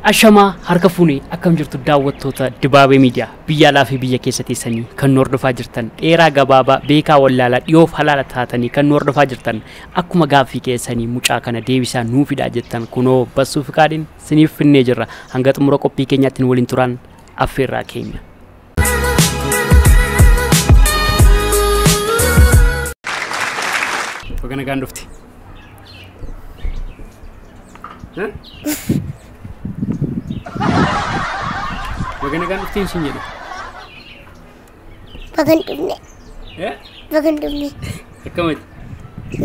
Ashamaa harka fuunee akkam jirtu daawwattoota Dibaabee Miidiyaa biyya alaa fi biyya keessa teessanii kan nu hordofaa jirtan dheeraa gabaabaa beekaa wallaalaa dhiyoof halaala taatanii kan nu hordofaa jirtan akkuma gaaffii keessanii mucaa kana deebisaa nuu fidaa jettan kunoo Bassuu Fiqaadiin siniif finnee jirra hanga xumura qophii keenyaatti nu waliin turan affeerraa keenya. Baga nagaan dhufte. Baga nagaan dhufteen siin jedhe. Baga hin dhufne. Baga hin dhufne. Akkamati?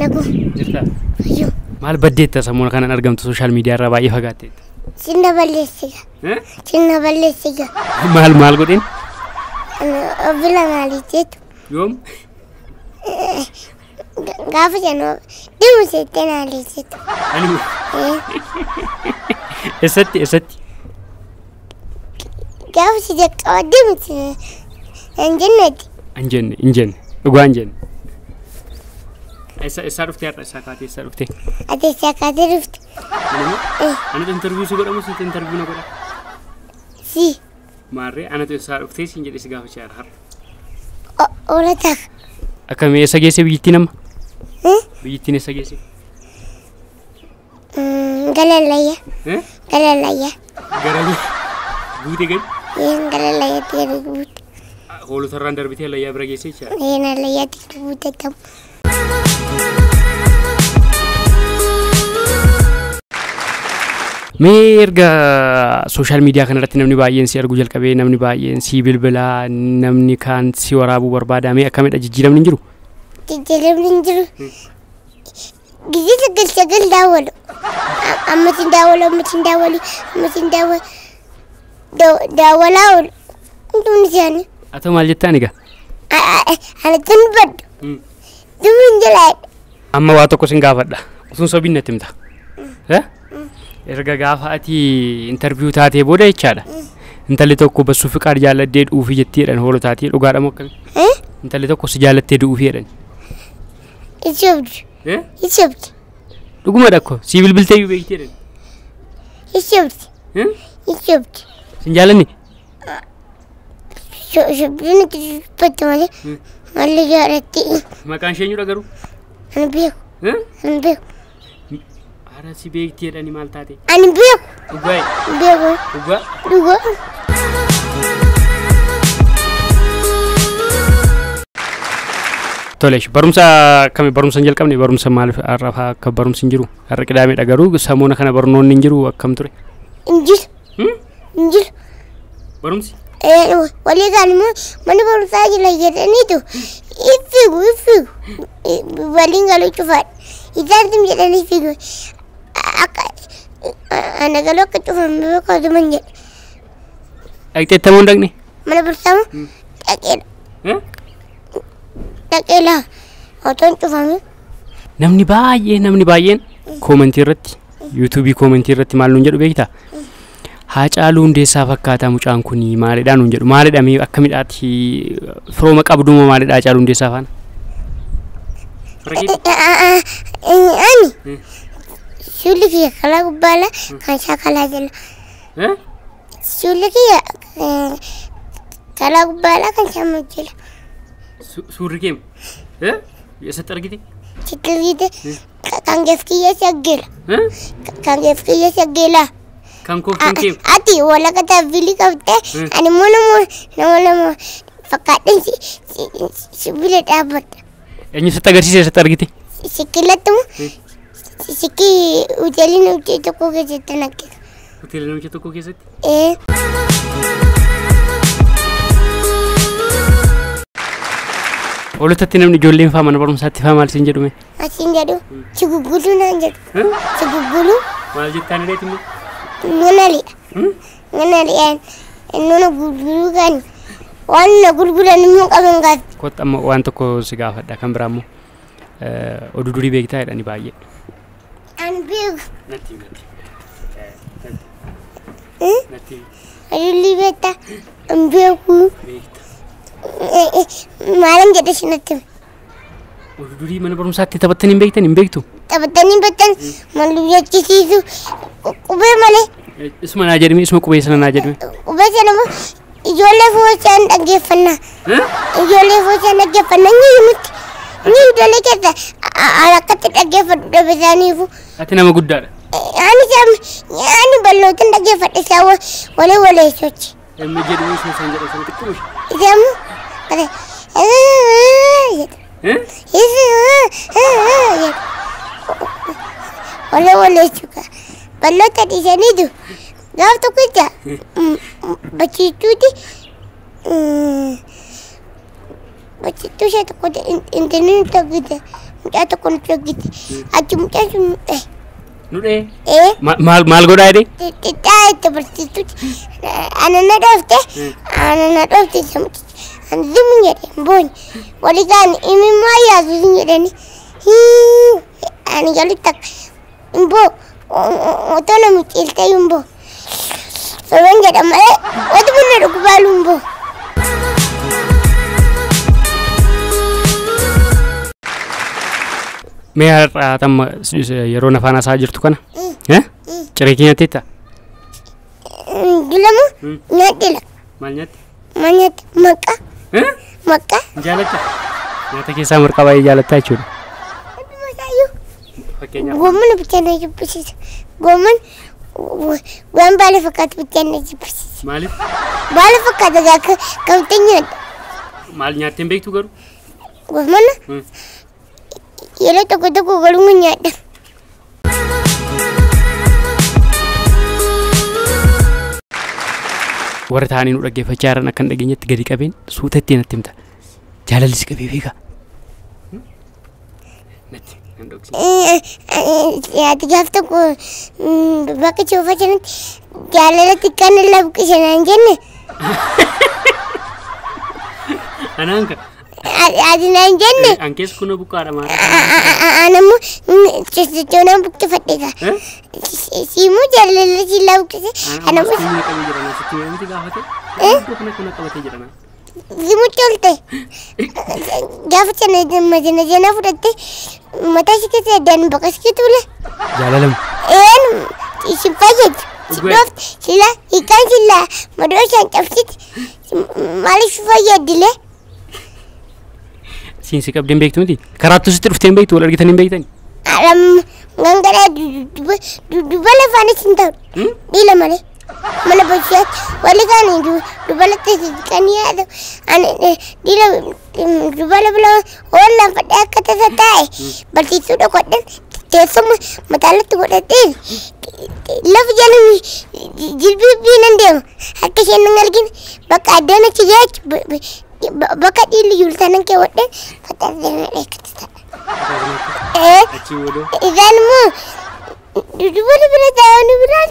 Naguma. Jirtaa? Fayyoo. Maal baddeetta sammuu kanaan argamtu sooshaal miidiyaa irraa baay'ee fagaatteetta. Sinna balleessiga. Sinna balleessiga. Maal maal godheen? Bila maaliiteetu. Yoom? Gaafa sana dimu seettee naaliiteetu. Ani eessatti eessatti? Gaafa si jalqaba dimu hin jenneeti. Hin jenne hin jenne dhugaa hin jenne. Eessa eessaa dhuftee har'a eessaa kaatee eessaa dhuftee? Ati eessaa kaatee dhufte? Anatu interview si godhamu situ interview na godha? Si. Maarree anatu eessaa dhuftee siin jedhee si gaafachaa jira har'a. Hoolataa. Akkamii eessa geesse biyyittiin amma? Biyyittiin eessa geesse? Galallayya. Galallayya. Gara buute gadi? Galallayyaatti gadi buute. Hoolotarraan darbitee allayyaa bira geesse jechaadha? Allayyaatti buute tamu. Mee erga sooshaal miidiyaa kanarratti namni baay'een si arguu jalqabee namni baay'een si bilbilaa namni kaan si waraabuu barbaada mee akkamidha jijjiiramni hin jiru? Jijjiiramni hin jiru. Gizee sagal sagal daawwalu. Ammatiin daawwalu ammatiin daawwalu ammatiin daawwalu daawwalaa oolu. Hundumni isaanii. Haa ta'u maal jettaan egaa? Anatti hin baddu. Dubu hin jalaadha. Amma waa tokko sin gaafadha. Utuun sobiin natti himta. Erga gaafa ati interview taatee booda jechaadha. Intalli tokko Bassuu Fiqaad jaalladhee du'uufi jettee jedhan hoolo taatee dhugaadha moo akkamii? Intalli tokko si jaallattee du'uufi jedhan. Isobdi. Isobdi. Dhuguma dhakko si bilbiltee iyyuu beektee jedhan. Isobdi. Isobdi. Sin jaallanne? Sobdiin itti dubbatti malee malli jaalatti. Maqaan ishee eenyudha garuu? Ani beeku. Ani beeku. Haadha si beekti jedhani maal taate? Ani beeku. Dhugaa? Beeku. Dhugaa? Dhugaa. Tole barumsa akkami barumsa hin jalqabne barumsa maaliif har'a fa'aa akka barumsi hin jiru har'a qidaameedha garuu samoona kana barnoonni hin jiru akkam ture? Hin jiru. Hin jiru. Barumsi? Walii gaan immoo mana barumsaa jira jedhaniitu fiigu fiigu waliin galuu cufaadha. Isaan sim jedhanii fiigu akka ana galuu akka cufame beeku osuma hin jedhe. Dhaqxeetta moo hin dhaqne? Mana barumsaa moo? Dhaqeera. Dhaqeera otoo hin cufame. Namni baay'een koomentii irratti yuutuubii koomentii irratti maal nuun jedhu beektaa? Haacaaluu Hundeessaa fakkaataa mucaan kun maalidha nuun jedhu maalidha mee akkamidhaati firooma qabduma maalidha Haacaaluu Hundeessaa faana? Ani suulli kiyya kalaa gubbaala kan isaa kalaa jala. Suulli kiyya kalaa gubbaala kan isaa jala. Suurri kee eessatti argite? Sitti argite kan geef kiyya saggeela. Kan geef kiyya saggeela. Kan koof kan kee? Ati walakkataa bilii qabdee ani immoo nama lama fakkaadheen si bira dhaabbadha. Eenyu sitti agarsiise eessatti argite? Sikkilatti moo sikkii hoteelii namicha tokko keessatti naqqisa. Hoteelii namicha tokko keessatti? Hoolotatti namni ijoolleen fa'aa mana barumsaatti fa'aa maal siin jedhu mee? Asiin jedhu si guguluu naan jedhu. Si guguluu. Maal jettaan reeti immoo? Nuna li'a. Nuna li'a. Nuna gurguruu kan waan na gurguran immoo qaban gaafa. Kottu amma waan tokko si gaafadha kan biraa immoo oduu durii beektaa jedhani baay'ee. Ani beeku. Natti natti. Natti. Oduu durii beektaa? Hin beeku. Beekta. Maalan jedhe sinatti hime. Oduu durii mana barumsaatti taphattanii hin beektan hin beektu? Taphattanii hin beektan malu jechisiisu qubee malee. Isuma naa jedhame, isuma qubee sana naa jedhame. Qubee sana immoo ijoollee foochaan dhaggeeffannaa. Ijoollee foochaan dhaggeeffannaa ni nutti. Ni ijoollee keessa akkatti dhaggeeffadhu dhabe isaaniifu. Ati nama guddaadha. Ani ani bal'ootan dhaggeeffadhe isaa walee walee sochi. Amma jedhu isuma isaan jedhan sana xiqqoo ishee. Isaamu jedhu. Walee walee suka. Bal'oota dhiisaniitu gaaf tokko ija bachiituuti bachiituu ishee tokko intinni nutti hojjete mucaa tokko nutti hojjete achi mucaan sun nu dhahe. Nu dhahee? Ee. Maal maal godhaa jedhee? Xixiqqaa itti barsiisuuti. Ana na dhoofte ana na dhoofte isa mucicha. Ani zimmi jedhe hin boonye. Walii gaan imimmaa yaasu sin jedhani. Ani galii takka hin boo. Otoo na muciiltee hin boo. Soban jedha malee wati bunna dhugubaalu hin boo. Mee har'a tamma yeroo na faana isaa jirtu kana? Ciree kee nyaatteetta? Dilamu nyaadhila. Maal nyaatte? Maal nyaatte? Maqaa. Maqaa. Jaalatta? Nyaata keessaa marqaa baay'ee jaalattaa jechuudha. Hunduma isaayyuu. Fakkeenyaaf. Goomana bichaa na jibbisiisa. Gooman waan baala fakkaatu bichaa na jibbisiisa. Maaliif? Baala fakkaata gaa kamtee nyaadha. Maal nyaattee hin beektu garuu? Goomana yeroo tokko tokko garuu ni nyaadha. Warra taa'anii nu dhaggeeffachaa jiran akka hin dhageenyetti gadi qabeen suuta ittiin natti himta. Jaalalli si qabee beekaa? Natti nan dhoksin. Ati gaaf tokko bakka cuufaa sanatti jaalala xiqqaan irraa buqqise naan jenne. Anaan ka. Ati naan jenne. An keessa kunoo buqqaadha maal? Anammoo sochoonaan buqqifadhe gaa. Siimuu jaalala sillaa buqqise. Anammoo. Siimuu qabee jira naa sitti miti gaafate. Iddoo kana kuna qabatee jira naa. Siimuu tolte. Gaafa sana majana jana fudhatte mataa ishee keessa addaan baqasite tule. Jaalalamu. Een isin fayyadu. Si dhoofte sila hiikaan sila madoo isaan cabsite maaliif fayyadilee? Siin si qabdeen beektu miti? Karaattu sitti dhuftee hin beektu wal argitanii hin beektani? Alam gangaraa dudduuba lafaanis hin ta'u. Dhiila malee. Mana barsiisaatti walii kaanii dubalatti siqanii yaadu. Ani dhiila dubala bila hoollaan fadhee akka tasa taa'e barsiisuu dhokodhan teessuma mataalatti godhatee lafa jala jilbii nan deema. Akka isheen hin argine bakka addaan achi geechu bakka dhiilli jiru sanan keewwadhee faxaasee na dheekkata ta'a. Achii boodoo. Isaan immoo dudduuba bira taa'u biraan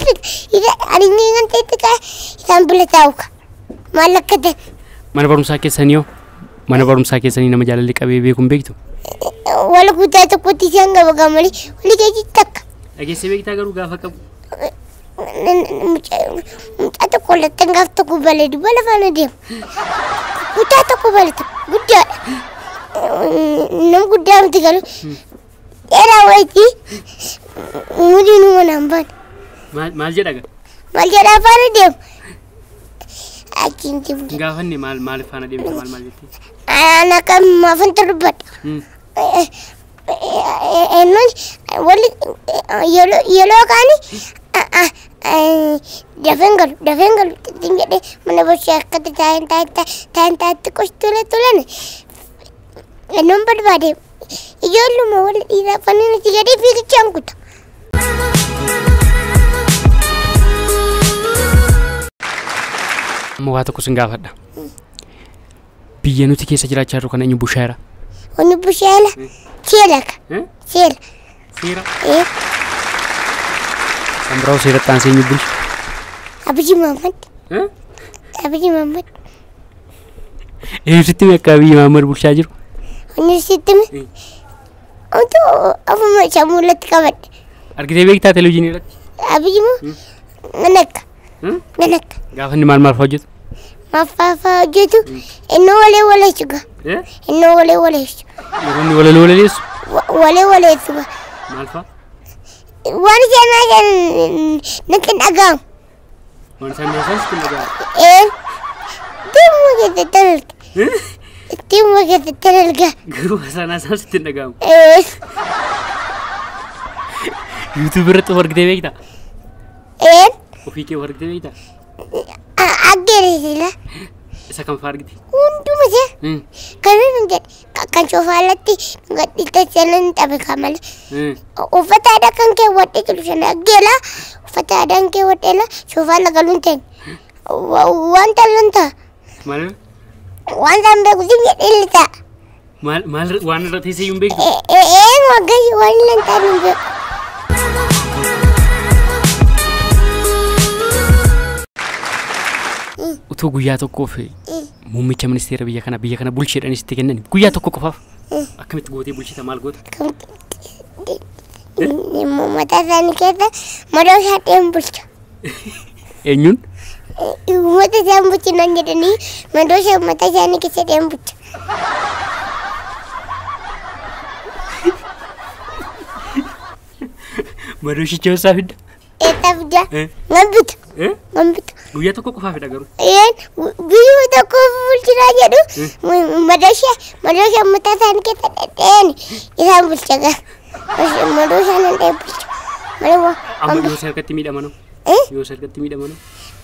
ani kan ta'e kaa isaan bira taa'u ka maal akka ta'e. Mana barumsaa keessanii hoo? Mana barumsaa keessanii nama jaalalli qabee beeku hin beektu? Wal kutaa tokkotti isaan qaba malee walii keessa takka. Dhageessee beektaa garuu gaafa qabu? Mucaa tokko lattan gaaf tokko balee duuba lafaan deema. Kutaa tokko balata guddaadha. Nama guddaa miti garuu dheeraa wayitii umurii nu manaan baane. Maal jedha gaa? Maal jedhaa faana deema. Achiin deemu. Hin gaafanne maal maaliif faana deemta maal maal jettee? Ana akka maafanta dubbadha. Ennoon walli yeroo kaani dafeen galu dafeen galu ittiin jedhee mana barsiisaa akkatti taa'een taa'een taa'een taa'etti qosi tole tolan ennoon barbaade ijoolluma wal dhiiraa fanni nuti gadee fiigichaan kuta. Amma waa tokko sin gaafadha. Biyya nuti keessa jiraachaa jirru kana eenyu bushaa jira? Wanni bushaala seera ka seera. Seera? Kan biraa seeratti aansee eenyu bulcha? Abiyyi Mahammad. Abiyyi Mahammad. Eenyu sitti hime akka Abiyyi Mahammad bulchaa jiru? Wanni sitti hime otoo ofuma sammuu irratti qabadhe. Argitee beektaa televezyiinii irratti? Abiyyi moo nan akka nan akka. Gaafa inni maal maal fa'aa hojjetu? Maal fa'aa hojjetu innoo walee waleessu gaa. Innoo walee waleessu. Yeroo inni walaloo walaleessu? Walee waleessu gaa. Maal fa'aa? Waan isheen natti hin dhaga'amu. Waan isaan haasa'an sitti hin dhaga'amu. Deemuma keessatti arga. Deemuma keessatti arga. Garuu isaan haasa'an sitti hin dhaga'amu. YouTube irratti of argitee beektaa? Ofii kee of argitee beektaa? Aggeera sila. Isa kam fa'aa argite? Hunduma isaa. Kan inni jedhe kan soofaalatti gadhiiste sana hin dhabe kan malee. Uffata aadaa kan keewwadhee jiru sana aggeera. Uffata aadaa kan keewwadheela soofaala galuun ta'e. Wanta lan ta'a. Maal? Waan isaan beeku si jedhee illee ta'a. Maal maal waan irra teessee iyyuu hin beektu? Ee waggaa waan lan ta'an hin beeku. Utuu guyyaa tokkoof muummicha ministeera biyya kana bulcheedhaan sitti kennan guyyaa tokko qofaaf akkamitti gootee bulchita maal goota? Mataa isaanii keessa madoo isaa dheen bulcha. Eenyuun? Uummata isaan bulchinaan jedhanii madoo isaa mataa isaanii keessa dheen bulcha. Madoo ishicha eessaa fidda? Eessaa fidda? Nan bita. Nan bita. Guyyaa tokko qofaaf fidha garuu. Guyyuma tokko bulchinaa jedhu madoo ishee mataa isaanii keessa dheen isaan bulcha gara. Madoo isaan dheen bulcha. Amma yoo harkatti miidhamanoo? Yoo harkatti miidhamanoo?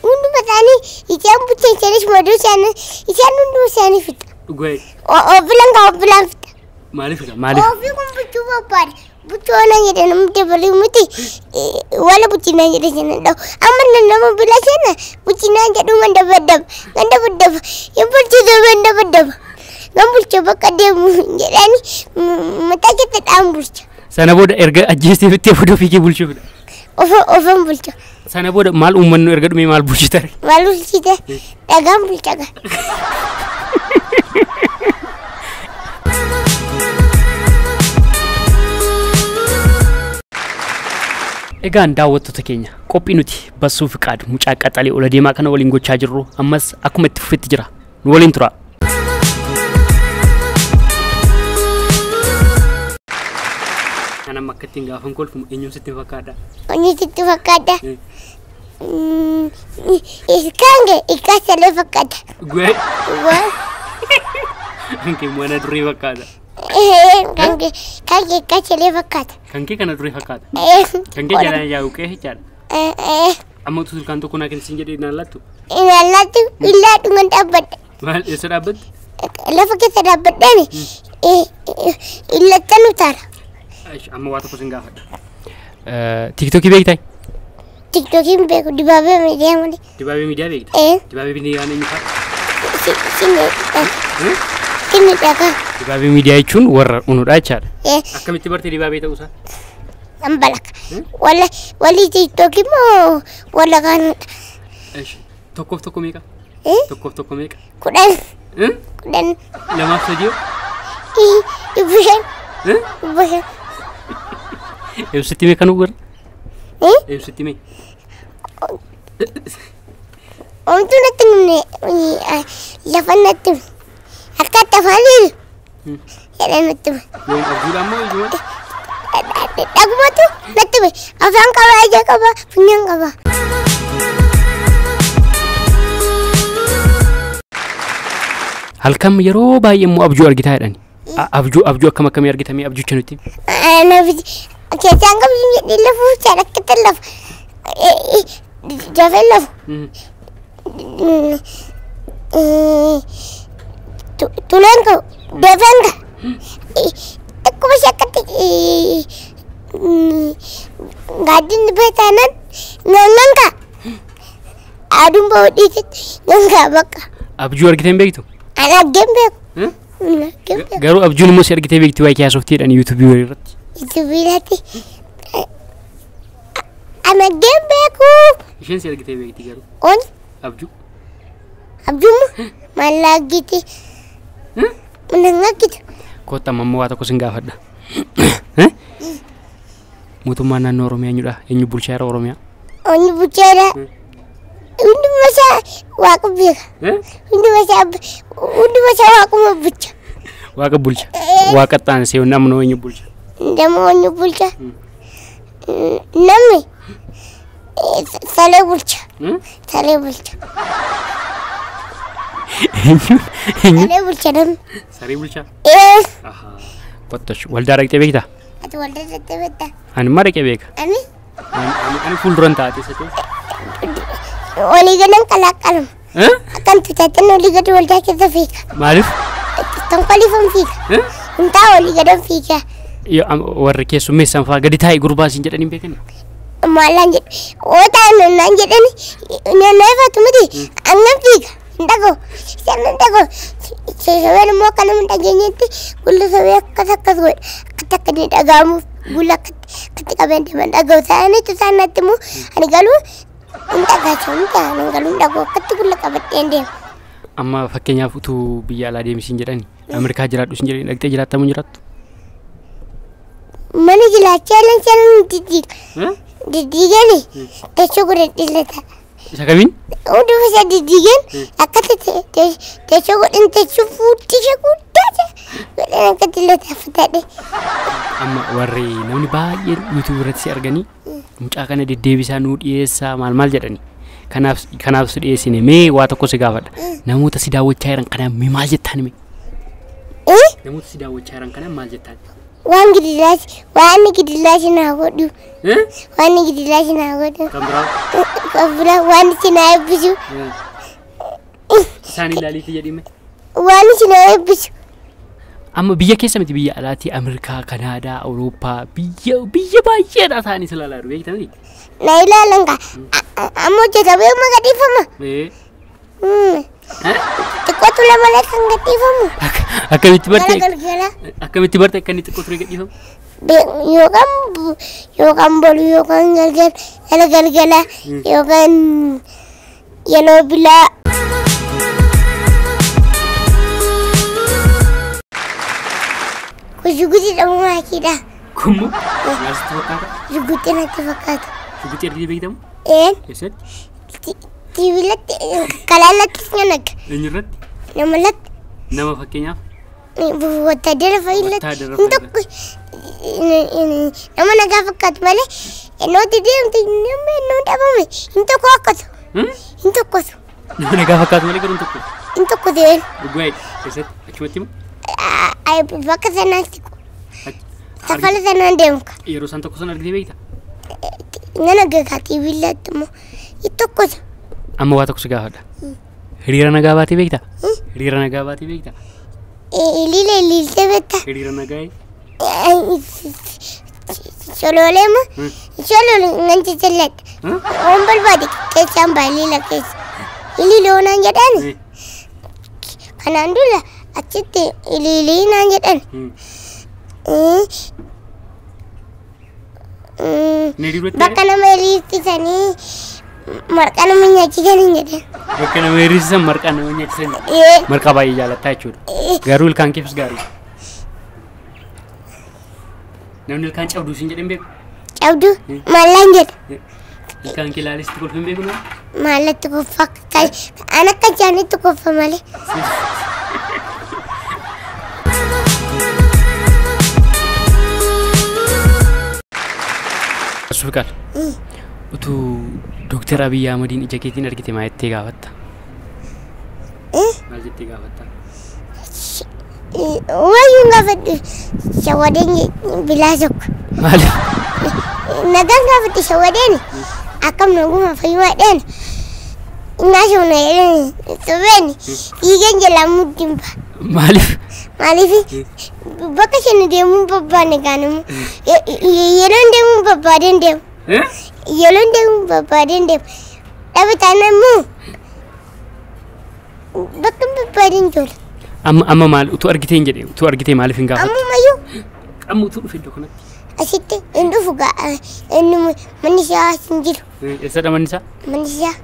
Hunduma isaanii isaan bulchan isaanis madoo isaanii isaan hunduma isaanii fixa. Dhugaa. Ofilaan kaa ofilaan fixa. Maaliif fixa? Maaliif? Ofii kun bulchuu barbaade. Bulchuu waan jedhe namni dabalee miti wala bulchinaa jedhe sana dhawu. Amma nama bila sana bulchinaa jedhu man dabaddaba. Kan dabaddaba. Yoo bulchitu man dabaddaba. Kan bulchu bakka deemu jedhani mataa keessa dhaan bulcha. Sana booda erga ajjeestee fittee booda ofii kee bulchuu fidha. Ofan bulcha. Sana booda maal uummannu erga dhumee maal bulchita? Maal bulchita? Dhagaan bulcha gaa. Egaan daawwattoota keenya qophii nuti Bassuu Fiqaadu mucaa qaxalee ola deemaa kana waliin gochaa jirru ammas akkuma itti fufetti jira. Nu waliin tura. Kan amma akka ittiin gaafan kolfu eenyuun sitti fakkaata? Eenyuun sitti fakkaata? Iskaan ilkaan salee fakkaata. Gwee? Gwee. Kan kee mana durii fakkaata. Kan kee ilkaan salee fakkaata. Kan kee kana durii fakkaata. Kan kee jalaan yaa'u qe'ee jechaadha. Amma utuu ilkaan tokko naa kenni siin jedhee naan laattu? Naan laattu illaa dhuman dhaabbadha. Maal eessa dhaabbatte? Lafa keessa dhaabbadhaan illattan utaala. Amma waa tokko sin gaafadha. Tiiktookii beektaa? Tiiktookii hin beeku dibaabee miidiyaa malee. Dibaabee miidiyaa beekta? Dibaabee miidiyaan eenyu fa'a? Sinni dhagaa. Dibaabee miidiyaa jechuun warra unuudha jechaadha. Akkamitti barte dibaabee ta'uusaa? An balaka. Walli tiiktookii moo walla kaanudha? Tokkoof tokko meeqa? Tokkoof tokko meeqa? 10. 10. 2 fi 3? 500. 500. Eebsitti mee kan uwwira? Eebsitti mee? Omtuu natti himne lafa natti himne akka itti afaan hiilu jedhee natti hime. Yoom abjuudha ammoo ijuma? Dhagumatu natti hime afaan qaba ija qaba funyaan qaba. Halkan yeroo baay'ee immoo abjuu argitaa jedhani. Abjuu akkam akkamii argitamee abjucha nutti? Keessaan qabdu jedhee lafu calaqqite lafa jafee lafu. Tuleen qabu dafeen qabu akkuma shakkatti gaaddinni beektanan nan ka'a. Aduun ba'uu dhiisitti nan ka'a bakka. Abjuu argitee hin beektu? Ani argee hin beeku. Garuu abjuun immoo si argitee beekti waa'ee haasoftiidhaan yuutuubii walii irratti. Yuutuubii irratti ani argee hin beeku. Isheen si argitee beekti garuu. Oon. Abjuu. Abjuuma maal argite? Mana argite. Kottaa amma waa tokko sin gaafadha. Mootummaan naannoo Oromiyaa eenyudha? Eenyu bulchaa jira Oromiyaa? Eenyu bulchaa jira? Hunduma isaa waaqa beeka. Hunduma isaa waaquma bulcha. Waaqa bulcha. Waaqa xaansee namni eenyu bulcha? Nama eenyu bulcha? Namni Salee bulcha. Salee bulcha. Eenyuun? Eenyuun? Salee bulcha namni. Saree bulchaa? Ee. Qottash waldaa dhaqxee beektaa? Ati waldaa dhaqxee beektaa? Ani immoo dhaqee beeka. Ani? Ani fuulduran taatee isa ta'e. Olii gadan qalaqqalama. Akkan tutaatti olii gadi waldaa keessa fiiga. Maaliif? Tonkoliifan fiiga. Hin taa'u olii gadan fiiga. Warri keessummeessan fa'aa gadi taa'i gurbaa siin jedhanii hin beekani? Maalaan jedhu. Oo taa'e naan jedhani naannoo miti annan fiiga. Hin dhaga'u. Isaan hin dhaga'u. Sobeen immoo akka nama hin dhageenyetti gulli sobee akkas akkas godha. Akkatti akka inni dhaga'amuuf gulla akkatti qabeen deeman dhaga'u. Isaaniitu isaan natti immoo ani galuu hin dhagaachu hin ta'an hin galuu hin dhaga'u akkatti gulla qabadheen deema. Amma fakkeenyaaf utuu biyya alaa deemisiin jedhani Ameerikaa jiraadhu siin jedhani dhaqxee jiraattamu hin jiraattu? Mana jiraachaa lan sanan diddiiga. Diddiigani teessoo godhadhee lata. Isa kamiin? Hunduma isaa diddiigan akkatti teessoo godhan teessoo fuuddisha guddaa godhan akkatti lata fudhadhe. Amma warri namni baay'een YouTube irratti si arganii mucaa kana deddeebisaa nuu dhiyeessaa maal maal jedhani. Kanaaf si dhiyeessine mee waa tokko si gaafadha. Namoota si daawwachaa jiran kanaan mee maal jettaan mee? Namoota si daawwachaa jiran kanaan maal jettaan? Waan gidilaas waan gidilaas naa godhu. Waan gidilaas naa godhu. Kan biraa? Kan biraa waan isin naa eebbisu. Isaan ilaaliifi jedhime. Waan isin naa eebbisu. Amma biyya keessa miti biyya alaatii Ameerikaa, Kanaadaa, Awurooppaa biyya baay'eedha ta'anii si ilaalaa jiru beektaa miti? Na ilaalan kaa. Amma hojjetamee amma gadhiifama. Xiqqootu lama malee kan gadhiifamu. Akkamitti barte? Galgala. Akkamitti barte akka inni xiqqoo ture gadhiifamu? Yookaan boru yookaan galgala galgala yookaan yeroo bilaa. Shuguxii dhabu maakiidha. Kummoo? Maal sitti fakkaata? Shuguxii natti fakkaata. Shuguxii argitee beektamu? Een. Eessatti? Tiiviilatti kalaallattis nan arga. Eenyurratti? Namalatti. Nama fakkeenyaaf? Wattaadara fa'iilatti. Wattaadara Hin tokko nama nagaa fakkaatu malee enooti deemte nama ennoo dhabame hin tokko akkatu. Hin tokkotu. Nama nagaa fakkaatu malee garuu hin tokkotu. Hin tokkotu een. Dhugaa eessatti? Achumatti moo? Bakka sanaatti safara sanaan deemu. Yeroo isaan tokko sana argitee beektaa? Nan arga kaa tiiviilatti immoo hin tokkotu. Amma waa tokko si gaafadha. Hiriira nagaa baatee beektaa? Hiriira nagaa baatee beektaa? Ilile ililtee beektaa? Hiriira nagaa. Sholoolee moo? Sholoolee nan jajjalladha. Waan barbaade keessaan ba'a ilila keessa. Ililoo naan jedhan. Kanaan dura achitti ililii naan jedhan. Bakka nama hiriirsisanii marqaa nama nyaachisanii jedhan. Bakka nama hiriirsisan marqaa nama nyaachisanii. Marqaa baay'ee jaalattaa jechuudha. Garuu ilkaan keefis gaarii. Namni ilkaan cabduu siin jedhan beeku? Cabduu maallaan jedha. Ilkaan kee ilaalees itti kolfa hin beeku nama? Maallatti kolfa an akka jaanitti kolfa malee. Suuqaal. Utuu Dooktar Abiyyi Ahmadiin ija keetiin argite maal jettee gaafatta? Maal jettee gaafatta? Wayyuun gaafadhu shawadeen bilaa tokko. Maaliif? Nagaan gaafadhu shawadeen akkam naguma fayyumaadhaan innaa shawna jedhan sobeen fiigeen jalaa muddiin ba'a. Maaliif? Maaliif bakka isheen deemuu barbaanne kaanimu yeroon deemuu barbaadeen deemu. Yeroon deemuu barbaadeen deemu. Dhaba taanaan immoo bakka barbaadeen joola. Amma maal utuu argitee hin jedhee utuu argitee maaliif hin gaafattu? Ammumayyuu. Amma utuu dhufe iddoo kanatti. Asitti hin dhufu gaa inni manni isaa as hin jiru. Eessadha manni isaa? Manni isaa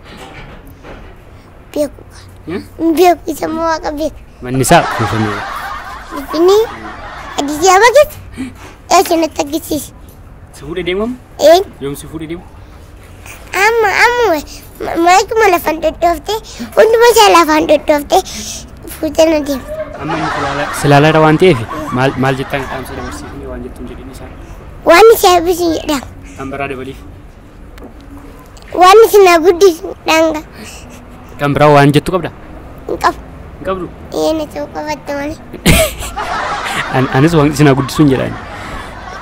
beeku. Hin beeku isa immoo waaqa beeka. Manni isaa Finfinneedha. Finfinnee Addis Ababa keessa eessa natti agarsiisi. Si fuudhee deemamu? Een. Yoom si fuudhee deemu? Amma amma maakuma lafaan dhodhooftee hunduma isaa lafaan dhodhooftee fuutee na deema. Amma inni silaalaadha waan ta'eef maal jettaan dhaamsa dabarsiifnee waan jettuun jedhin isaan. Waan isaa eebbisu jedhama. Kan biraa dabaliif. Waan isin haa guddisu daangaa. Kan biraa waan jettu qabda? Hin qabu. Hin qabdu? Een ta'uu qabatte malee. Anis waan isin haa guddisu hin jedhaan.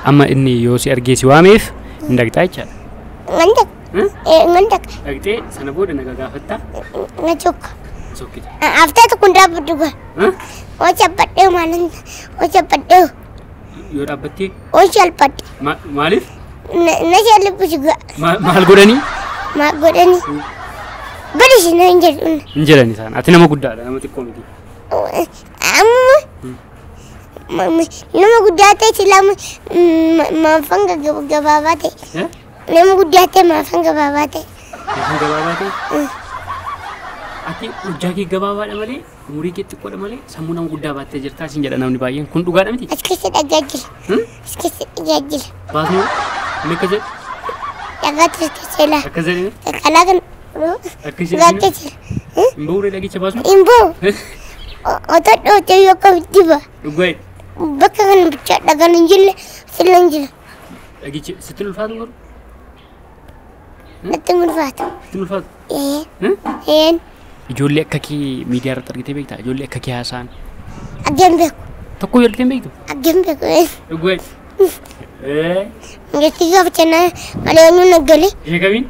Amma inni yoo si argee si waameef hin dhaqxaa jechaadha. Ngan dhaq. Ngan dhaq. Dhaqxee sana booda nagaa gaafattaa? Nga chokka. Sokkita. Aftaa tokko hin dhaabbadhu gaa. Oo chaphadhee maalan oo chaphadhee. Yoo dhaabbattee? Oo shalphadhe. Maaliif? Na shalphisu gaa. Maal godhanii? Maal godhanii? Badi na hin jedhu. Hin jedhan isaan. Ati nama guddaadha, nama xiqqoo miti. Amma nama guddaa ta'e silaa maafan gabaabaa ta'e. Nama guddaa ta'e maafan gabaabaa ta'e. Maafan gabaabaa ta'e? Ati hojjaa kee gabaabaadha malee umurii kee xiqqoodha malee sammuu nama guddaa baattee jirtaa siin jedha namni baay'een. Kun dhugaadha miti? As keessa dhagaa jira. As keessa dhagaa jira. Baasnoo inni akka jedhu? Dhagaatu as keessa jira. Akka jedhu? Kalaa kan Akka jedhu? Dhagaatu jira. Hin ba'uuree dhagicha baasnu? Hin ba'u. Otoo dhootee yoo akkamitti ba'a? Dhugaa. Bakka kana bichaa dhagaan hin jirre silla hin jira. Dhagichi sitti ulfaatu garuu? Natti hin ulfaatu. Sitti ulfaatu? Ee. Een. Ijoollee akka kee miidiyaa irratti argitee beektaa? Ijoollee akka kee haasa'an. Argeen beeku. Tokko yoo argitee hin beektu? Argeen beeku. Dhugaa. Ee. Jetti gaafa cennaa malee eenyuun naggalee? Ishee kamiin?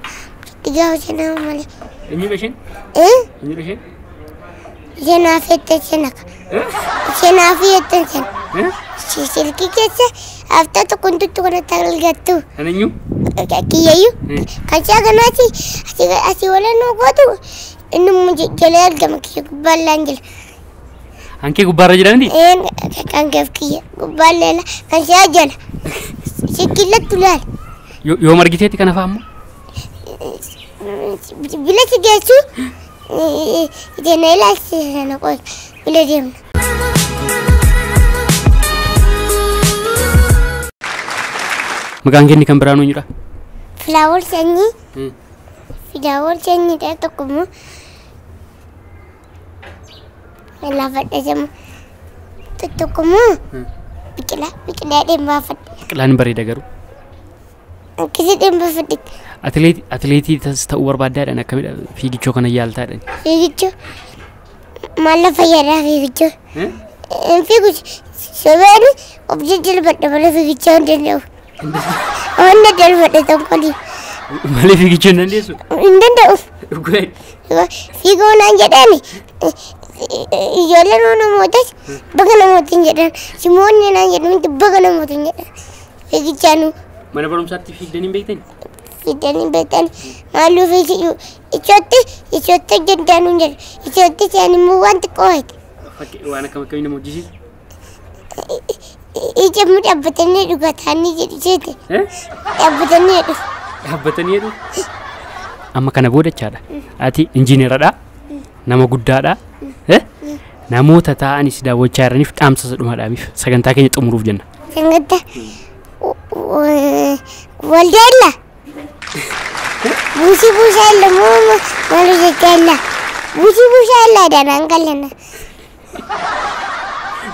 Jetti gaafa cennaa malee. Eenyudha isheen? Ee. Eenyudha isheen? Isheen naaf jettee isheen akka. Isheen naaf jettee isheen. Silkii keessa aftaa tokko tuttu kanatti argattu. Kan eenyu? Kiyyayyuu. Kan ishee kanaati asii walannoo gootu inni immoo jala argama kiyya gubbaallaan jira. Hankee gubbaarra jira miti? Een kan keef kiyya gubbaallee kan ishee jala. Sikkillattu laala. Yoom argiteetti kana fa'aa ammoo? Bila si geessu ittiin ilaalchisa sana qofa bila deemna. Maqaan kee inni kan biraan eenyudha? Filaawol sanyii. Filaawol sanyii ta'e tokko immoo laafadha jama. Tokko immoo biqilaa biqilaa dheembaafadha. Biqilaan bareeda garuu. Akkasii dheembaafadhe. Atileetii ta'uu barbaaddaadhaan akkamidha fiigichoo kana yaaltaadhaan? Fiigichoo maal na fayyadaa fiigichoo? Hin fiigu sobeen of jajjalbadha malee fiigichaa hin danda'u. Wanna darbadha tokkolii. Malee fiigichuu hin dandeessu? Hin danda'u. Dhugaa. Fiiguu naan jedhani ijoolleen namootas baga namoota hin jedhan simoonni naan jedhan baga namoota hin jedhan fiigichaanu. Mana barumsaatti fiigdanii hin beektani? Fiigdanii hin beektani maaluu fiiguu ichootti ichootti hojjetanuu hin jedhu ichootti isaan immoo waan xiqqoo waayite. Waan akkam akkamii nama hojjisiisu? Ija immoo dhaabbatanii dhugaataanii jedhu isheeti. Dhaabbatanii jedhu. Dhaabbatanii jedhu? Amma kana booda jechaadha. Ati injiineradha. Nama guddaadha. Namoota taa'anii si daawwachaa jiraniif dhaamsa isa dhumaa sagantaa keenya xumuruuf jenna. Sagantaa waldeella. Buusii buusaa illa moo maal jechaa illa? Buusii buusaa illa danaan qalena.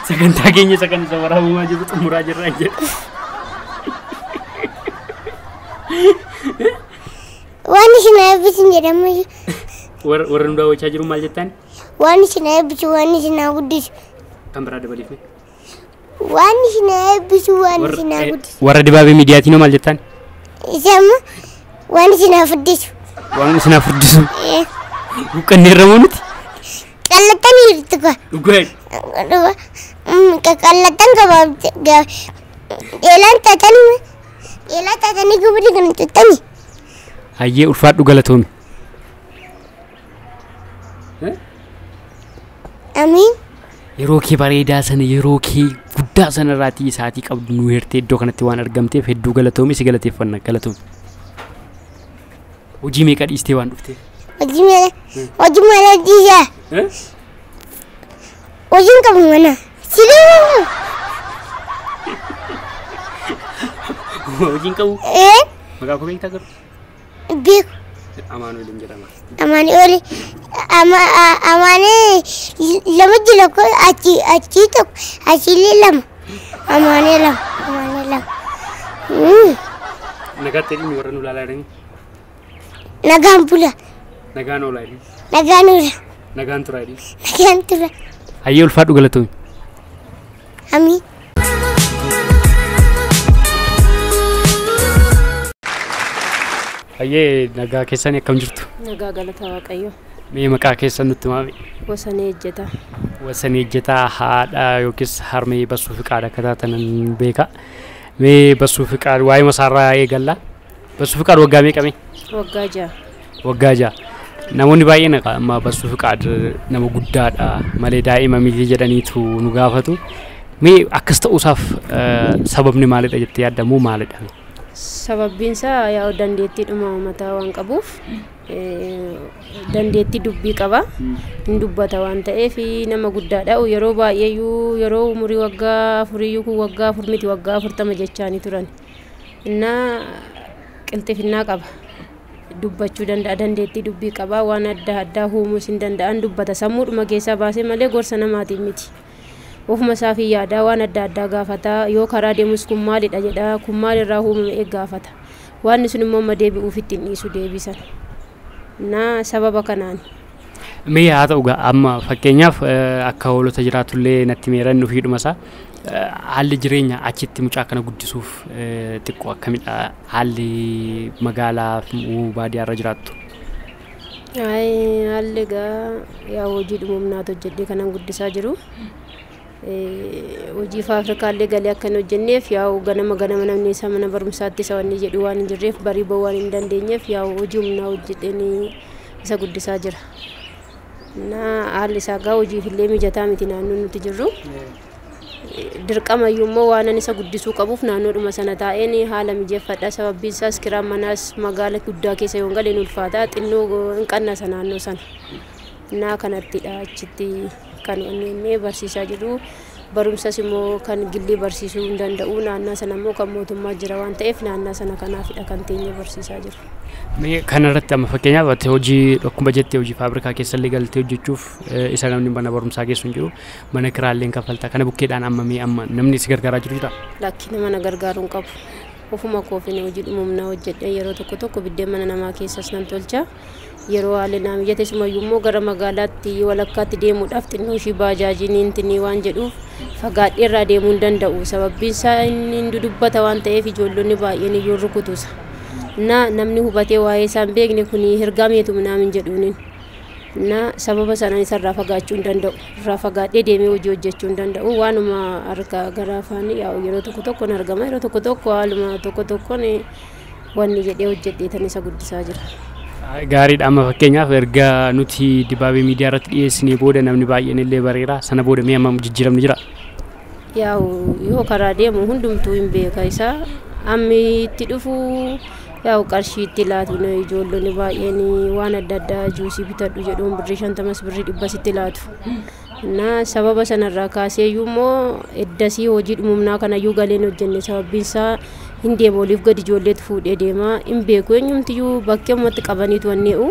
Sagantaa keenya isa kan isa waraabamaa jiru xumuraa jirra jedha. Waan isin eebbisin jedhamu. Warra nu daawwachaa jiru maal jettaan? Waan isin eebbisu waan isin haa guddisu. Kan biraa dabaleef mee? Waan isin eebbisu waan isin haa guddisu. Warra dibaabee miidiyaatiin hoo maal jettaan? Isa immoo waan isin haa furdisu. Waan isin haa furdisu. Huqqanneerra moo nuti? Qallatanii jirtu kaa. Dhugaa. Qallattan gabaabde dheelaan taatanii dheelaa taatanii gubri kan tuttanii. Hayyee ulfaadhu galatoomi. Amiin. Yeroo kee bareedaa sana yeroo kee guddaa sana irraatii isaatii qabdu nu heertee iddoo kanatti waan argamteef hedduu galatoomi si galateeffanna galatoomi. Hojii meeqa dhiistee waan dhufteef? Hojii meeqa hojii mana dhiisaa. Hojiin qabu mana. Siree qabu. Hojiin qabu? Maqaa koo beektaa garuu? Beeku. Amaanu'eel jedhama. Amaanu'eel Amaanee lama jira ko achi achi tokko achiillee lama Amaanee lama Amaanee lama. Nagaatti jedhini warra nu ilaalaa jiranii. Nagaan bula. Nagaan oolaa jedhi. Nagaan oola. Nagaan turaa jedhi. Nagaan tura. Hayyee ulfaadhu galatoomi. Amiin. Hayyee nagaa keessanii akkam jirtu? Nagaa galata Waaqayyo. Mee maqaa keessan nutti himaa? Wasanee Ejjetaa. Wasanee Ejjetaa haadha yookiis harmee Bassuu Fiqaad akka taatan beeka. Mee Bassuu Fiqaad waa'ee masaarraa eegalla. Bassuu Fiqaad waggaa meeqa mee? Waggaa 6. Waggaa 6. Namoonni baay'een amma Bassuu Fiqaad nama guddaadha malee daa'ima miti jedhaniitu nu gaafatu. Mee akkas ta'uusaaf sababni maalidha jettee yaadda moo maalidha? Sababbiin isaa yaa'u dandeettii dhuma mataa waan qabuuf dandeettii dubbii qaba. Hin dubbata waan ta'eef nama guddaadha. Yeroo baay'eeyyuu yeroo umurii waggaa 4 kun waggaa 4 miti waggaa 40 jechaanii turan. Innaa qilxifinnaa qaba. Dubbachuu danda'a, dandeettii dubbii qaba, waan adda addaa uumuus hin danda'an dubbata. Sammuudhuma keessaa baasee malee gorsa namaatiin miti. Ofuma isaaf yaadaa waan adda addaa gaafata. Yoo karaa deemus kun maalidha jedha, kun maalirraa uumame gaafata. Waan sun immoo amma deebi'uuf ittiin dhiisu deebisan. Na sababa kanaan. Mee haa ta'u amma fakkeenyaaf akka hoolota jiraatullee natti meeran nuuf hidhuma isaa. Haalli jireenya achitti mucaa kana guddisuuf xiqqoo akkamidha? Haalli magaalaa fi baadiyyaarra jiraattu? Haalli egaa yaa hojii dhumumnaatu hojjedhee kanan guddisaa jiru. Hojii faafrikaallee galee akka hin hojjenneef yaa'u ganama ganama namni isa mana barumsaatti isa wanni jedhu waan hin jirreef barii ba'uu waan hin dandeenyeef yaa'u hojii humnaa hojjedheen isa guddisaa jira. Na haalli isaa gaa hojiif illee mijataa miti naannoon nuti jirru. Dirqama iyyuu immoo waan ani isa guddisuu qabuuf naannoodhuma sana taa'een haala mijeeffadha. Sababbiin isaas kiraan manaas magaala guddaa keessa yoo hin galee ulfaata xinnoo hin qannasa naannoo sana. Naa kanattidha achitti kan inni barsiisaa jiru. Barumsas immoo kan gillii barsiisuu hin danda'u. Naannaa sana immoo kan mootummaa jira waan ta'eef naannaa sana kanaafidha kan teenyee barsiisaa jiru. Mee kanarratti amma fakkeenyaaf ati hojii akkuma jettee hojii faabrikaa keessallee galtee hojjechuuf isa namni mana barumsaa geessu hin jiru. Mana kiraallee kaffaltaa kana bukkeedhaan amma mee amma namni si gargaaraa jiru jira? Lakki nama na gargaaru hin qabu. Ofuma koofin hojii dhumumnaa hojjedhee yeroo tokko tokko biddeen mana namaa keessas nan tolcha. Yeroo haalli naa mijate sumayyuu immoo gara magaalaatti walakkaatti deemuudhaaf xinnoo ishii baajaajiin intinii waan jedhuuf fagaadhee irraa deemuu hin danda'u. Sababbiin isaa inni dudubbata waan ta'eef ijoollonni baay'een iyyuu rukutusa. Na namni hubatee waa'ee isaa hin beekne kun hirgaa meetu minaamin jedhuunin. Na sababa sanaan isarraa fagaachuu hin danda'u. Irraa fagaadhee deemee hojii hojjechuu hin danda'u. Waanuma harka gara afaan yaa'u yeroo tokko tokkoon argama. Yeroo tokko tokko haaluma tokko tokkoon wanni jedhee hojjedhee tan isa guddisaa jira. Gaariidha amma fakkeenyaaf erga nuti dibaabee miidiyaa irratti dhiyeessinee booda namni baay'een illee bareera. Sana booda mee amma jijjiiramni jira? Yaa'u yoo karaa deemu hundumtuu hin beeka isaa. Ammi itti dhufu yaa'u qarshii itti laatu ijoollonni baay'een waan adda addaa juusii bitadhu jedhuun birrii 50 birrii 100 itti laatu. Na sababa sanarraa kaaseeyyuu immoo eddasii hojii dhumumnaa kanayyuu galeen hojjenne sababbiin isaa hin deemu oliif gadi ijoolleetu fuudhee deema hin beeku eenyumtiyyuu bakkee ummatti qabaniitu wannee'u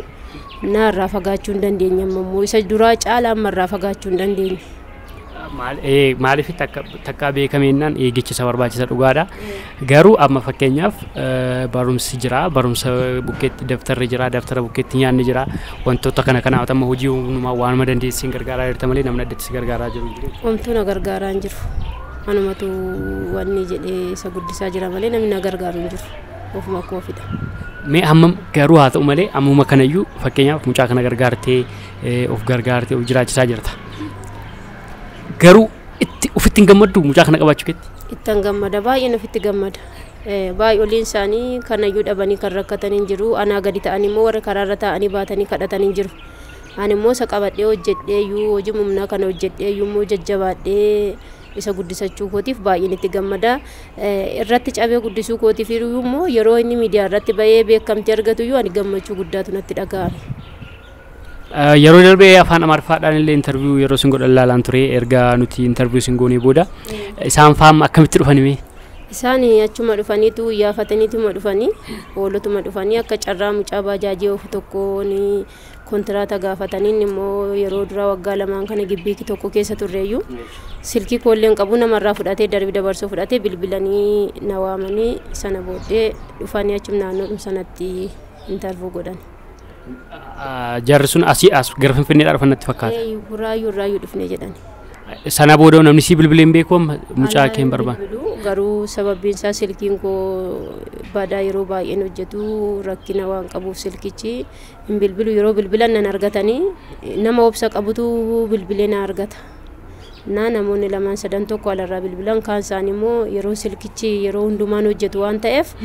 na irraa fagaachuu hin dandeenye amma immoo isa duraa caala amma irraa fagaachuu hin dandeenye. Maaliif takka beekameennaan eegicha isa barbaachisa dhugaadha. Garuu amma fakkeenyaaf barumsi jira, barumsa bukkeetti daftarri jira, daftara bukkeetti nyaanni jira. Wantoota kana kanaaf amma hojii humnumaa waanuma dandeessiin gargaaraa jirta malee namni addatti si gargaaraa jiru hin jiru. Homtuu na gargaaraa hin jiru. Anumatu wanni jedhee isa guddisaa jira malee namni na gargaaru hin jiru. Ofuma koofidha. Mee hammam garuu haa ta'u malee ammuma kanayyuu fakkeenyaaf mucaa kana gargaartee of gargaartee of jiraachisaa jirta. Garuu itti ofitti hin gammaddu mucaa kana qabaachuu keetti? Ittan gammada baay'een ofitti gammada. Baay'ooliin isaanii kanayyuu dhabanii kan rakkatanii hin jiru. Anaa gadi ta'anii immoo warra karaarra taa'anii baatanii kadhatanii hin jiru. Ani immoo isa qabadhee hojjedhee hojii humnaa kana hojjedhee immoo jajjabaadhee isa guddisachuu kootiif baay'een itti gammada. Irratti cabee guddisuu kootiif immoo yeroo inni miidiyaa irratti bahee beekamtii argatu iyyuu ani gammachuu guddaatu natti dhaga'ame. Yeroo darbee afaan Amaariffaadhaan illee interview yeroo isin godhan ilaalaan ture erga nuti interview isin goonee booda isaan faam akkamitti dhufani mee? Isaan achuma dhufaniitu iyyaafataniituma dhufanii hoolotuma dhufanii akka carraa mucaa baajaajii oofu tokkoon kontiraata gaafataniin immoo yeroo duraa waggaa 2 kana gibbii tokko keessa turreeyyuu silkii koolleen qabu namarraa fudhatee darbi dabarsoo fudhatee bilbilanii na waamanii sana booddee dhufanii achuma naannoodhuma sanatti interview godhan. Jarri sun asii as gara Finfinneedhaa dhufan natti fakkaata. Buraayyuu dhufne jedhan. Sana booda namni si bilbilee hin beeku amma mucaa kee hin barbaanne. Garuu sababiin isaa silkiin koo badaa yeroo baay'een hojjetu rakkina waan qabuuf silkichi hin bilbilu yeroo bilbilan nan argatanii nama obsa qabutu bilbilee na argata. Na namoonni lamaan sadan tokko alarraa bilbilan kaan isaanii immoo yeroo silkichi yeroo hundumaan hojjetu waan ta'eef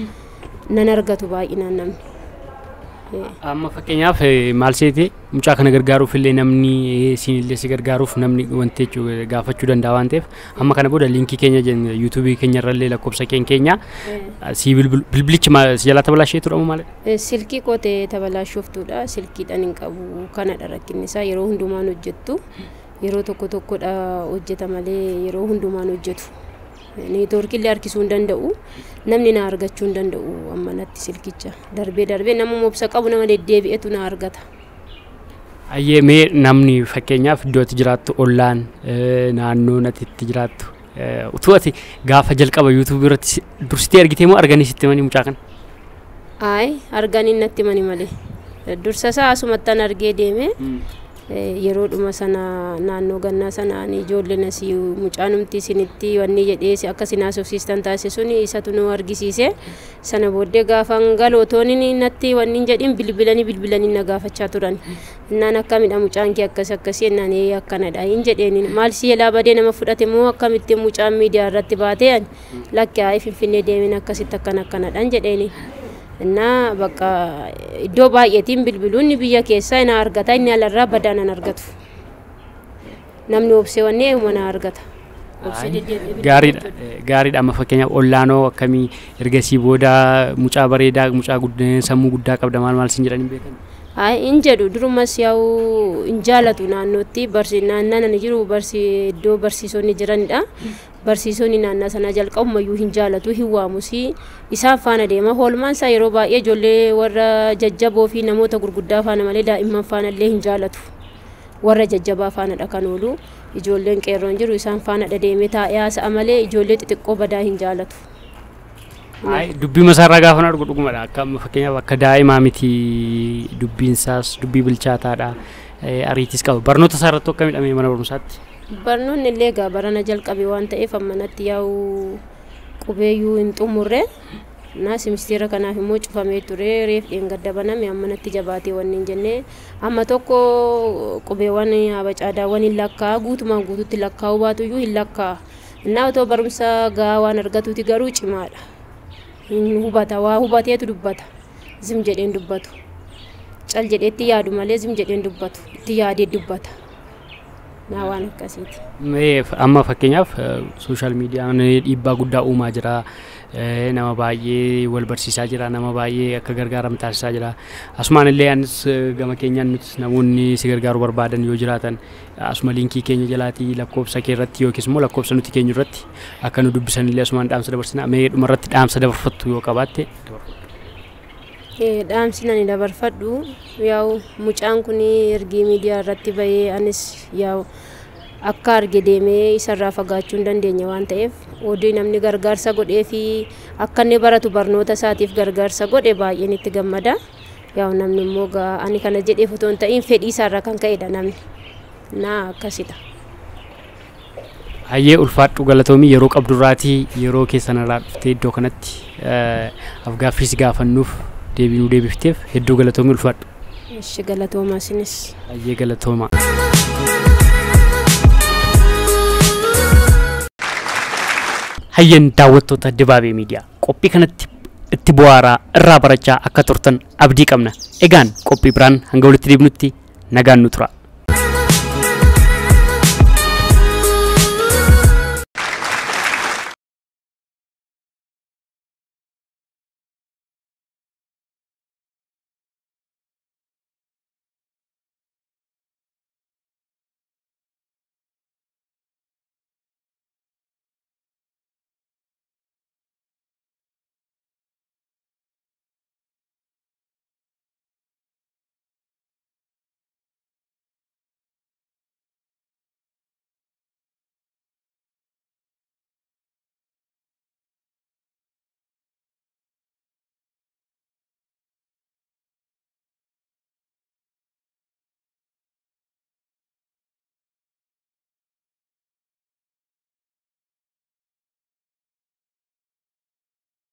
nan argatu baay'inaan namni. Amma fakkeenyaaf maal seete mucaa kana gargaaruuf illee namni siinillee si gargaaruuf namni wanti jechuu gaafachuu danda'a waan ta'eef amma kana booda liinkii keenya yuutuubii keenya irrallee lakkoofsa keenya si bilbilichi si jalaa tabalaashee ture maal? Silkii qotee tabalaashooftuudha silkiidhaan hin qabu kanadha rakkinni isaa yeroo hundumaan hojjettu yeroo tokko tokkodha hojjeta malee yeroo hundumaan hojjetu. Neetwoorkii harkisuu hin danda'u namni na argachuu hin danda'u amma natti silkicha darbee darbee nama obsa qabu nama deddeebi'etu na argata. Ayyee mee namni fakkeenyaaf iddoo ati jiraattu ollaan naannoo ati itti jiraattu utuu ati gaafa jalqaba yuutuubii irratti dursitee argitee moo arganii sitti himanii mucaa kana? Ayi arganii natti himanii malee dursa isaa asumattan argee deeme. Yeroo dhuma sana naannoo gannaa sana ani ijoolleen asii mucaanumti isinitti wanni jedhee akka isin haasofsiistan taasise suni isatu nu argisiise sana booddee gaafan galootoon natti wanni jedhin bilbilanii na gaafachaa turan innaan akkamidha mucaan kee akkas akkasii innaan ee akkanadha hin jedheen maal si yelaa badee nama fudhate moo akkamitti mucaan miidiyaa irratti baatee ani lakki haa Finfinnee deemin akkasitti akkana akkanadha hin jedheeni. እና በቃ iddoo baay'eetiin bilbiluun biyya keessaa na argata inni alarraa badaa nan argatu namni obsee wanni mana argata. Gaariidha amma fakkeenyaaf ollaanoo akkamii ergasii booda mucaa bareedaa mucaa sammuu guddaa qabda maal maal siin jedhanii hin beekan? Ayi hin jedhu durumas yaa'u hin jaalatu naannootti naannaan ani jiru iddoo barsiisonni jiranidha. Barsiisonni naannaa sana jalqabumayyuu hin jaalatu hin waamus isaan faana deema hoolmaan isaa yeroo baay'ee ijoollee warra jajjaboo fi namoota gurguddaa faana malee daa'imman faana illee hin jaalatu. Warra jajjabaa faanadha kan oolu ijoolleen qeerroon jiru isaan faanadha deemee taa'ee haasa'a malee ijoollee xixiqqoo badaa hin jaalatu. Dubbii masaarraa gaafa argu dhugumadha akka amma fakkeenyaaf akka daa'imaa miti dubbiin isaas dubbii bilchaataadha ariitis qaba barnoota isaa irratti akka miidhamee mana barumsaatti. Barnoonni illee egaa barana jalqabe waan ta'eef ammanatti yaa'u qubeeyyuu hin xumurre na simisteera kanaaf immoo cufamee ture reef dheengadda baname ammanatti jabaatee wanni hin jenne amma tokko qubeewwan abacaadaawwan hin lakkaa'a guutumaan guututti lakkaa'uu baatuyyuu hin lakkaa'a innaa otoo barumsa gahaa waan argatuuti garuu cimaadha. Hin hubata waa hubateetu dubbata zim jedheen dubbatu cal jedheetti yaadu malee zim jedheen dubbatu itti yaadee dubbata. Na waan akkasiiti. Amma fakkeenyaaf sooshaal miidiyaan dhiibbaa guddaa uumaa jira nama baay'ee wal barsiisaa jira nama baay'ee akka gargaaramu taasisaa jira asumaan illee anis gama keenyaan nutis namoonni si gargaaruu barbaadan yoo jiraatan asuma liinkii keenya jalaatii lakkoofsa kee irratti yookiis immoo lakkoofsa nuti keenya irratti akka nu dubbisan illee asumaan dhaamsa dabarsina mee dhuma irratti dhaamsa dabarfattu yoo qabaatte. Dhaamsi ani dabarfadhu yaa'u mucaan kun ergii miidiyaa irratti bahee anis yaa'u akka arge deemee isarraa fagaachuu hin dandeenye waan ta'eef oduu namni gargaarsa godhee fi akka inni baratu barnoota isaatiif gargaarsa godhe baay'een itti gammada. Yaa'u namni immoo ani kana jedheef otoo hin ta'in fedhii isaarraa kan ka'edha namni na akkasidha. Hayyee ulfaadhu galatoomii yeroo qabdurraatii yeroo keessanirraa dhuftee iddoo kanatti afgaaffii si gaafannuuf deebii nuu deebifteef hedduu galatoomii ulfaadhu. Ishi galatoomaa isinis. Hayyee galatoomaa. Hayyeen daawwattoota Dibaabee Miidiyaa qophii kanatti itti bu'aaraa irraa barachaa akka turtan abdii qabna. Egaan qophii biraan hanga walitti deebinutti nagaan nu tura.